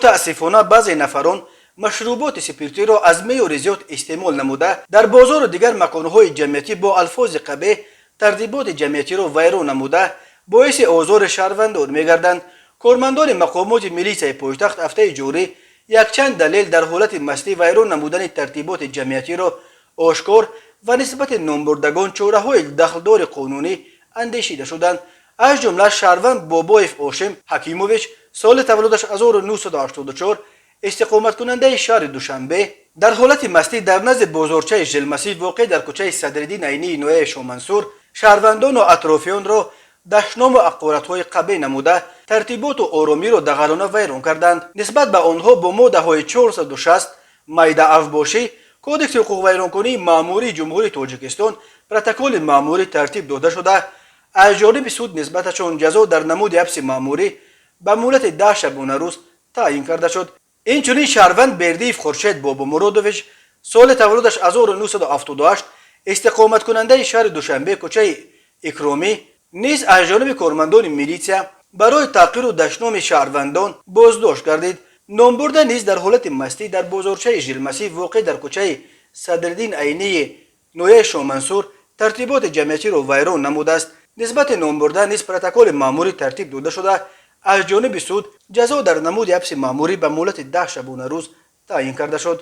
Мутаассифона, баъзе нафарон машруботи спиртиро аз меъёри зиёд истеъмол намуда, дар бозору дигар маконҳои ҷамъиятӣ бо алфози қабеҳ тартиботи ҷамъиятиро вайрон намуда, боиси озори шаҳрвандон мегарданд. Кормандони мақомоти милитсияи пойтахт ҳафтаи ҷорӣ якчанд далел дар ҳолати мастӣ вайрон намудани тартиботи ҷамъиятиро ошкор ва нисбати номбурдагон чораҳои дахлдори қонунӣ андешида шуданд. Аз ҷумла шаҳрванд Бобоев Ошим Ҳакимович, соли таваллудаш 1984, истиқоматкунандаи шаҳри Душанбе, дар ҳолати мастӣ дар назди бозорчаи Жилмасиф, воқеъ дар кӯчаи Садриддин Айнии ноҳияи Шомансур, шаҳрвандону атрофиёнро дашному ҳақоратҳои қабеҳ намуда, тартиботу оромиро дағалона вайрон карданд. Нисбат ба онҳо бо моддаҳои 460 майда авбошӣ Кодекси ҳуқуқвайронкунии маъмурии Ҷумҳурии Тоҷикистон протоколи маъмурӣ тартиб дода шуда, аз ҷониби суд нисбаташон ҷазо дар намуди ҳабси маъмурӣ ба муҳлати 10 шабонарӯз таъин карда шуд. Инчунин шаҳрванд Бердиев Хуршед Бобомуродович, соли таваллудаш 1978, истиқоматкунандаи шаҳри Душанбе, кӯчаи Икромӣ, низ аз ҷониби кормандони милитсия барои таҳқиру дашноми шаҳрвандон боздошт гардид. Номбурда низ дар ҳолати мастӣ дар бозорчаи Жилмасиф, воқеъ дар кӯчаи Садриддин Айнии ноҳияи Шомансур, тартиботи ҷамъиятиро вайрон намудааст. Нисбати номбурда низ протоколи маъмурӣ тартиб дода шуда, аз ҷониби суд ҷазо дар намуди ҳабси маъмурӣ ба муҳлати 10 шабонарӯз таъин карда шуд.